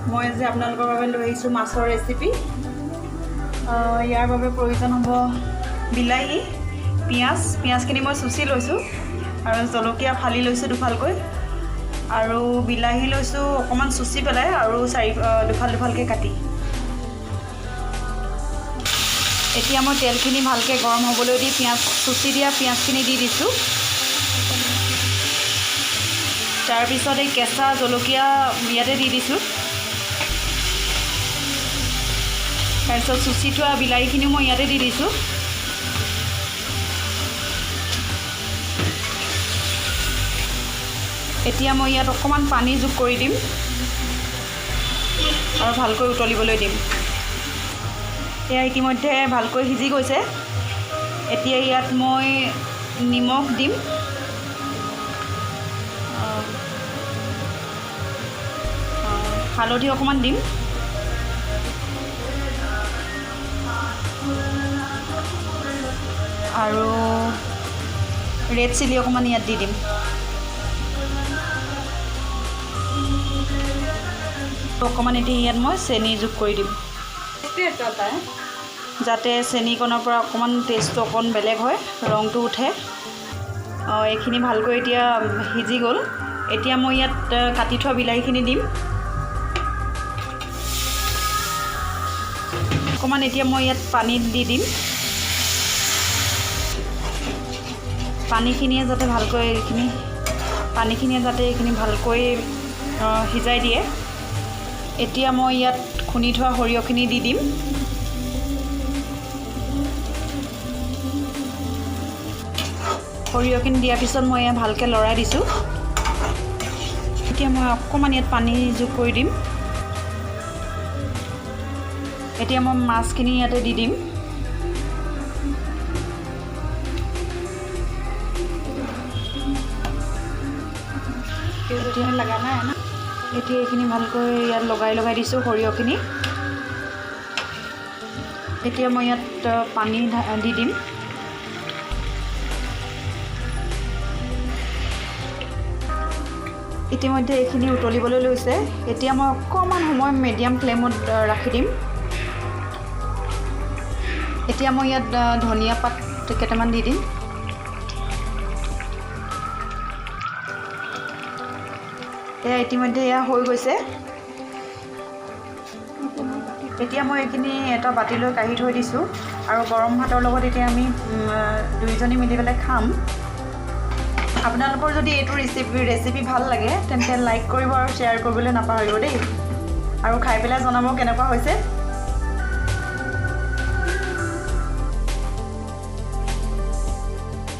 মই আজি আপোনালোকৰ বাবে লৈ আহিছোঁ মাছৰ ৰেচিপি। ইয়াৰ বাবে প্ৰয়োজন হ'ব বিলাহী, পিঁয়াজ। পিঁয়াজখিনি মই চুচি লৈছোঁ আৰু জলকীয়া ফালি লৈছোঁ দুফালকৈ, আৰু বিলাহী লৈছোঁ অকণমান চুচি পেলাই আৰু চাৰি দুফাল দুফালকৈ কাটি। এতিয়া মই তেলখিনি ভালকৈ গৰম হ'বলৈ দি পিঁয়াজ, চুচি দিয়া পিঁয়াজখিনি দি দিছোঁ। তাৰপিছত এই কেঁচা জলকীয়া ইয়াতে দি দিছোঁ। তাৰপিছত চুচি থোৱা বিলাহীখিনিও মই ইয়াতে দি দিছোঁ। এতিয়া মই ইয়াত অকণমান পানী যোগ কৰি দিম আৰু ভালকৈ উতলিবলৈ দিম। এয়া ইতিমধ্যে ভালকৈ সিজি গৈছে। এতিয়া ইয়াত মই নিমখ দিম, হালধি অকণমান দিম, আৰু ৰেড চিলি অকণমান ইয়াত দি দিম। অকণমান এতিয়া ইয়াত মই চেনি যোগ কৰি দিম, যাতে চেনিকণৰ পৰা অকণমান টেষ্টটো অকণ বেলেগ হয়, ৰংটো উঠে। এইখিনি ভালকৈ এতিয়া সিজি গ'ল। এতিয়া মই ইয়াত কাটি থোৱা বিলাহীখিনি দিম অকণমান। এতিয়া মই ইয়াত পানী দি দিম। পানীখিনিয়ে যাতে ভালকৈ এইখিনি পানীখিনিয়ে যাতে এইখিনি ভালকৈ সিজাই দিয়ে। এতিয়া মই ইয়াত খুন্দি থোৱা সৰিয়হখিনি দি দিম। সৰিয়হখিনি দিয়াৰ পিছত মই ইয়াত ভালকৈ লৰাই দিছোঁ। এতিয়া মই অকণমান ইয়াত পানী যোগ কৰি দিম। এতিয়া মই মাছখিনি ইয়াতে দি দিম। এতিয়া এইখিনি ভালকৈ ইয়াত লগাই লগাই দিছোঁ সৰিয়হখিনি। এতিয়া মই ইয়াত পানী দি দিম। ইতিমধ্যে এইখিনি উতলিবলৈ লৈছে। এতিয়া মই অকণমান সময় মিডিয়াম ফ্লেমত ৰাখি দিম। এতিয়া মই ইয়াত ধনিয়া পাত কেইটামান দি দিম। এয়া ইতিমধ্যে এয়া হৈ গৈছে। এতিয়া মই এইখিনি এটা বাতিলৈ কাঢ়ি থৈ দিছোঁ আৰু গৰম ভাতৰ লগত এতিয়া আমি দুইজনী মিলি পেলাই খাম। আপোনালোকৰ যদি এইটো ৰেচিপি ভাল লাগে, তেন্তে লাইক কৰিব আৰু শ্বেয়াৰ কৰিবলৈ নাপাহৰিব দেই, আৰু খাই পেলাই জনাব কেনেকুৱা হৈছে।